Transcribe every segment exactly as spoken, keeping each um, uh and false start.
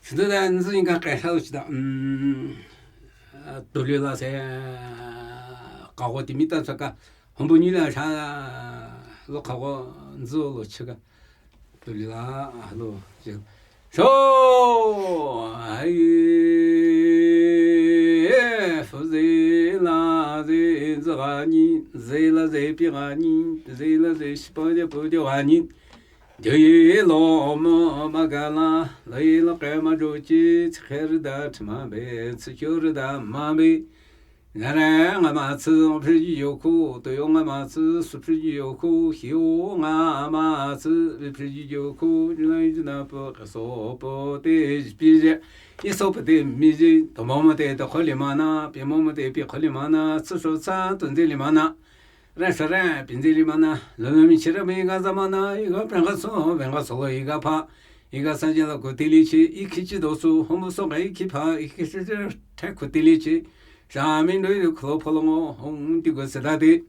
Tüda nzü inga kaisa lo chida. Tuli la se, kago timi ta saka. Hombo nyi la sa, lo kago nzü lo chika. Tuli la, lo, so, ai, fu ze la ze, nzü ga nyi, ze la ze pi ga nyi, ze la ze shi pa de pu de ga nyi. Dyo yi lo mo ma ga la, lo yi lo ke ma jo chi, chi khe ri da chi ma be, chi kyo ri da ma be. Nare nga ma chi, o phri ji yo ku, to yo nga ma chi, su phri ji yo ku, hi yo nga ma chi, vi phri ji yo ku, ji la yi ji na po, ka so po te, ji pi je, i so po te, mi je, to mo mo te, to kho li ma na, pi mo mo te, pi kho li ma na, chi so cha, to nze li ma na. Ran sha ran, pi nze li ma na, lo lo mi chi ra mi ga za ma na, i ga pran ga so, ven ga so lo i ga pha, i ga sa je la ko te li chi, i khi chi do su, hom so ga i khi pha, i khi shi je, te ko te li chi, sha mi ndo i ko lo pho lo ngo, hom ti go se da de,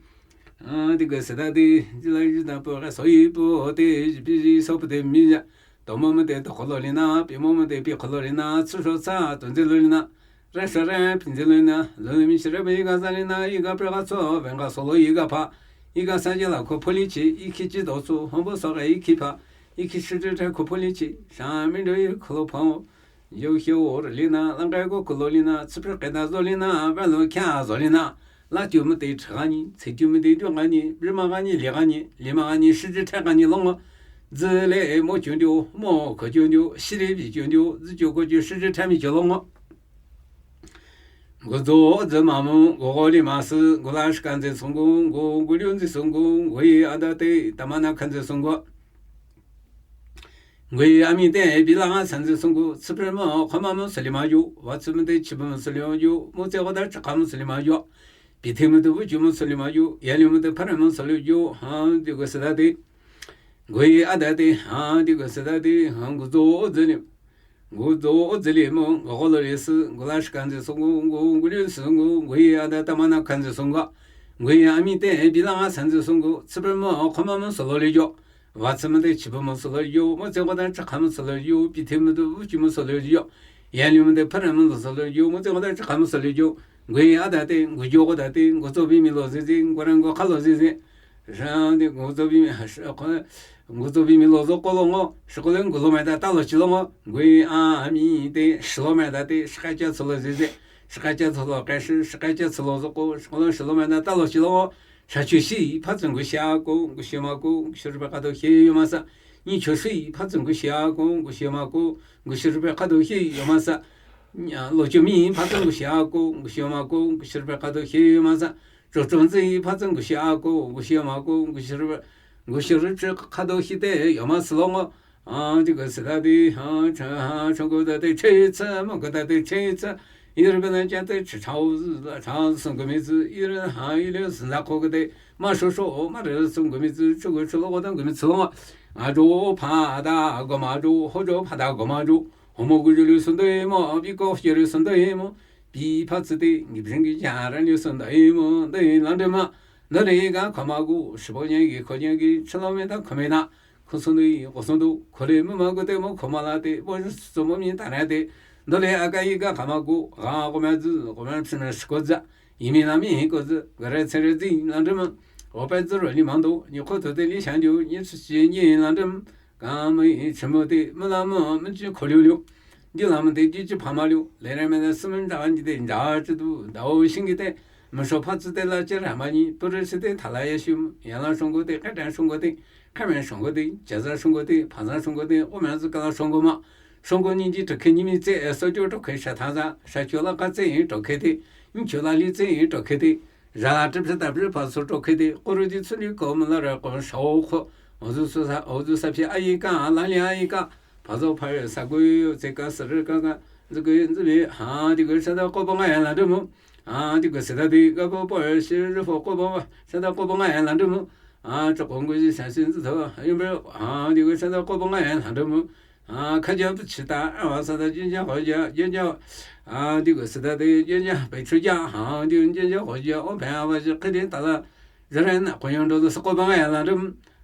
a, ti go se da de, ji la ji da po ga so i po te, ji pi ji so po te mi ja, to mo mo te to kho lo li na, pi mo mo te pi kho lo li na, chi so cha, to nze lo li na. Ra sha ra, pi nze lo na, lo mi shi ra ba i ga za li na, i ga pra ga so, ven ga so lo i ga pha, i ga sa je la ko pho li chi, i khi chi do su, hom bo so ga i khi pha, i khi shi je ko pho li chi, sha mi ndo i ko lo pha o. Yo hyo o li na, lang ga ko ko lo li na, chi pra ke da zo li na, ba lo kya zo li na. La tyu mo te cha ga ni, chi tyu mo te tyu ga ni, ri ma ga ni, li ga ni, li ma ga ni, shi je cha ga ni lo ngo. Zi le mo tyu tyu, mo ko tyu tyu, shi le bi tyu tyu, zi tyu ko tyu, shi je cha mi tyu lo ngo. Gu zo zi ma mo, gu go li ma si, gu la shi kan zi song gu, gu gu liu zi song gu, gu yi a da te, ta ma na kan zi song gu. Gu yi a mi te, bi la nga san zi song gu, chi pre mo, kho ma mo si li ma yu, wa chi mo te, chi mo si li ma yu, mo ze wa da cha ka mo si li ma yu, bi te mo te, wu ju mo si li ma yu, ya li mo te, pa re mo si li yu, ha, di gu si da te. Gu yi a da te, ha, di gu si da te, ha, gu zo zi li. Gu zo zi li mo, gu go lo li si, gu la shi kan zi song gu, gu gu liu si song gu, gu yi a da ta ma na kan zi song gu. Gu yi a mi te, bi la nga san zi song gu, chi pre mo, kho ma mo si lo li yu. Wa chi mo te, chi pre mo si lo yu, mo ze wa da cha ka mo si lo yu, bi te mo te, wu ju mo si lo yu. Ya li mo te, pa re mo si lo yu, mo ze wa da cha ka mo si lo yu. Gu yi a da te, gu yo gu da te, gu zo bi mi lo zi zi, gu ran gu ka lo zi zi. Sha de gu zo bi mi, sha ko, gu zo bi mi lo zo ko lo ngo, shi ko le gu lo ma da ta lo chi lo ngo, gu yi a mi te, shi lo ma da te, shi ka cha chi lo zi zi, shi ka cha chi lo ka shi, shi ka cha chi lo zo ko, shi ko le shi lo ma da ta lo chi lo ngo, sha chu shi, pa zeng gu xia ko, gu xia ma ko, gu xia ri pa ka do xie yo ma sa, ni chu shi, pa zeng gu xia ko, gu xia ma ko, gu xia ri pa ka do xie yo ma sa, lo chu mi, pa zeng gu xia ko, gu xia ma ko, gu xia ri pa ka do xie yo ma sa, 这种子一怕整个下过，我学嘛过，我学了，我学了这看到现在要么是了我，啊，这个是他的，啊，这，啊，中国的对这一次，美国的对这一次，一日本人讲对吃超市，超市送个名字，一日还一日是那个个的，嘛说说，嘛这送个名字，这个吃了我当个名字了我，啊，就怕大个嘛就，或者怕大个嘛就，我们过去就送对嘛，比高学历送对嘛。 pi pha tsi te, ngi bring gi ja ran yu sun da i mo, da i lan de ma, da de ga kha ma gu, shi bo nyang gi, kho nyang gi, chi lo me da, kho me da, kho sun du, kho sun du, kho le mo ma gu te mo, kho ma la te, bo su mo mi ta na te, da le a ga i ga kha ma gu, ga gu ma zu, gu ma chi na shi ko za, i mi na mi ko zu, ga re che re zi, lan de ma, o pe zu ro li ma du, ni kho to te li shan du, ni chi chi ni lan de ma, 刚没什么的，没那么，没去可溜溜。你那么的，你去爬马溜，来来没得，四门大你的，你家制度，到新的，没说怕子的了，这还嘛你，不是是的，他来也凶，原来中国的，还战中国的，看面中国的，接着中国的，爬上中国的，我们是跟他中国嘛。中国人的这看你们这，所以就这看啥他啥，啥去了，看这人这看的，你去哪里这人这看的， Rala trip sa ta pri pa so to khede, koro di tsuni ko mala ra ko shao kho. Ozu so sa, ozu sa phi ayi ka, la li ayi ka. Pa zo pa re sa gu yu, ze ka sa re ka ka, ze gu yu, ze bi, ha, di gu sa da ko ba nga ya la de mo. Ha, di gu sa da di, ga bo bo shi ri fo ko ba, sa da ko ba nga ya la de mo. Ha, zo ko ngu ji sa sin zi to, yu be, ha, di gu sa da ko ba nga ya la de mo. 啊，客家不吃的，啊，啥的，人家好家，人家，啊，这个是他的，人家被出家，啊，这人家好家，我陪啊，我是肯定打了，人人那，好像都是过半个月了，这，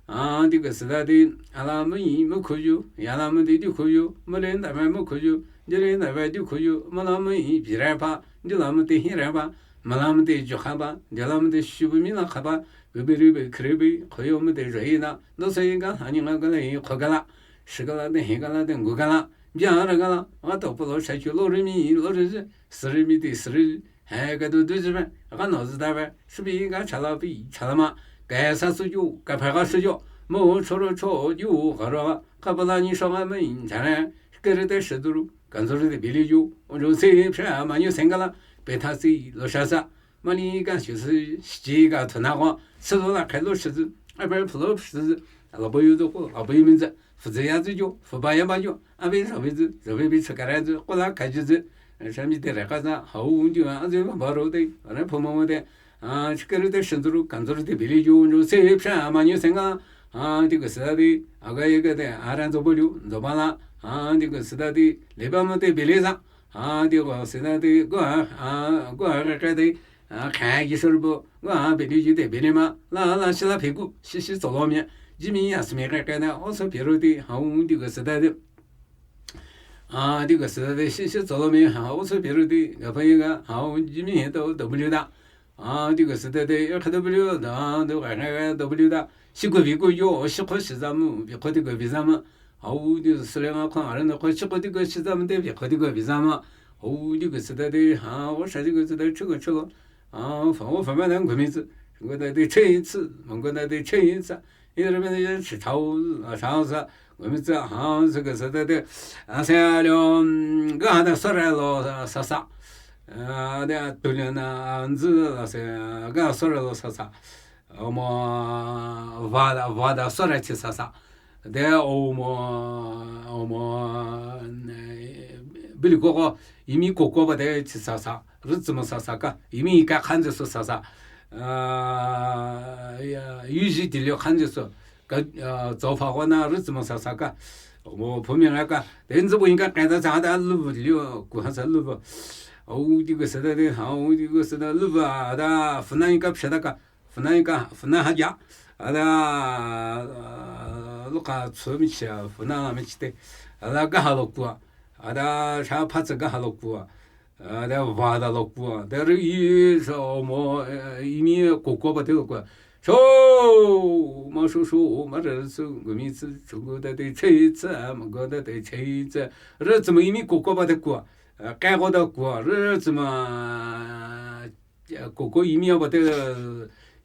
啊，这个是他的，啊，那么一，没苦酒，呀，那么的，的苦酒，没人打，没苦酒， Jüri na ve du khu yu, mala mi i bi re pa, du la mi te hi re pa, mala mi te ju kha pa, du la mi te shu bi mi la kha pa, bi bi ri bi kri bi, khu yu mi te ju i na, do se i ga, ha ni nga ga la i khu ga la, shi ga la de hi ga la de ngu ga la, bia ra ga la, a to pu lo sha ju lo ri mi, lo ri zi, si ri mi te si ri, he ga du du zi ve, ga no zi da ve, shi bi ga cha la bi cha la ma, ga sa su ju, ga pa ga su ju, mo cho ro cho ju ga ro, ga pa la ni sho ga mi cha re, ke re de shi du ru. Kanzuri de bili yu, onjo se psha ma nyu sengala, beta si lo sha sa, mani ka shi si, shi ka tuna kwa, si lo la kai lo shi zi, a pe plo shi zi, la bo yu zo ko, la bo yu min zi, fu zi ya zi yu, fu ba ya ba yu, a be sa be zi, sa be bi sa ka ra zi, ko la ka ji zi, sha mi de re ka za, ha u ju a zi ba ro de, re pho mo de, a, chikari de shenzuru, kanzuri de bili yu, onjo se psha ma nyu senga, a, de ko sa de, a ga ye ga de, a ran zo bo lu, zo ba la, a, de ko sa de, le ba mo de bili za, a, de ko sa de, go a, a, go a ga ga de, a, ka yi shur bo, go a bili yu de bili ma, la, la, shi la pe gu, shi shi zo lo mi, ji mi ya si mi ga ga na, o so pe ru de, ha u de ko sa de. A, de ko sa de, shi shi zo lo mi, ha, o so pe ru de, ga pa ye ga, ha u ji mi he do, do bu lu da. A, de ko sa de de, ya ka do bu lu da, do ga ga ga do bu lu da. Shi ko bi ko yo, shi ko shi za mu, bi ko de ko bi za mu. A, u de si le nga ko, a re na ko, shi ko de ko shi za mu de, bi ko de ko bi za mu. A, u de ko sa de de, ha, o sha de ko sa de, chu ko chu lo. A, fa, o fa ma dan ko mi zi. Ko da de che yin zi, mo ko da de che yin zi. Yi re me de chi tao, a, sha sa, ko mi zi, ha, zi ko sa de de. A, se a lo, ga da so re lo sa sa. A, de a tu le na, a, zi la se, ga so re lo sa sa. O mo, va da, va da so re chi sa sa. De o mo, o mo, eh, bili ko ko, imi ko ko ba de chi sa sa. Ri zi mo sa sa ka, imi ka khan zi so sa sa. A, ya, yu ji di le khan zi so. Ka, a, zo fa ko na ri zi mo sa sa ka. O mo, pho mi nga ka. De zi bo yin ka ka da za da lu bu le, ku ha sa lu bu. O, de ko sa da de, ha, o, de ko sa da lu bu, a, da, fu na yin ka psha da ka. Fu na yin ka, fu na ha ya. A da, a, lo ka tsu mi chi, fu na la mi chi de. A da ga ha lo ku a. A da sha pa zi ga ha lo ku a. A da va da lo ku a. Da ri yi sho mo, eh, imi ko ko ba de lo ku a. Sho, ma sho sho, ma re su, gu mi zi, chu gu da de che zi, ma gu da de che zi. Re zi mo imi ko ko ba de ku a. Eh, ka ko da ku a. Re zi mo, ko ko imi a ba te,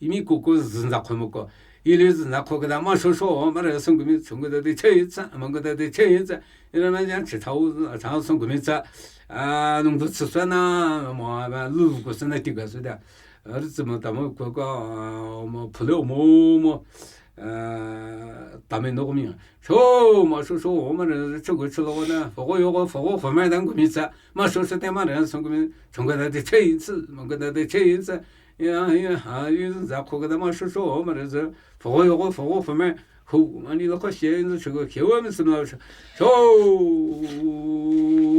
imi ko ko zinza ko mo ko. Ili zinza ko ka da ma sho sho, ma re song ko mi, song ko da de che zi, ma ko da de che zi. Ila ma yang chi tao, tao song ko mi zi. A, nung du zi sa na, mo, ma lu ko sa na ti ga su da. A, ri zi mo ta mo ko ko, a, mo, pu le mo, mo. A, ta me no ko mi. Sho, ma sho sho, ma re, chu ko chu lo na. Fo ko yo ko, fo ko, fo ma dan ko mi zi. Ma sho sho te ma re, song ko mi, song ko da de che zi, ma ko da de che zi. Ya, ya, ha, yu za ko ka da ma sho sho, ma re zi. Fo ko yo ko, fo ko, fo ma. Hu, ma ni lo ko xie, zi chu ko, ke wa mi zi ma sho. Sho,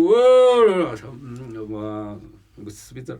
wa, sho, mm, wa, gu si bi zi.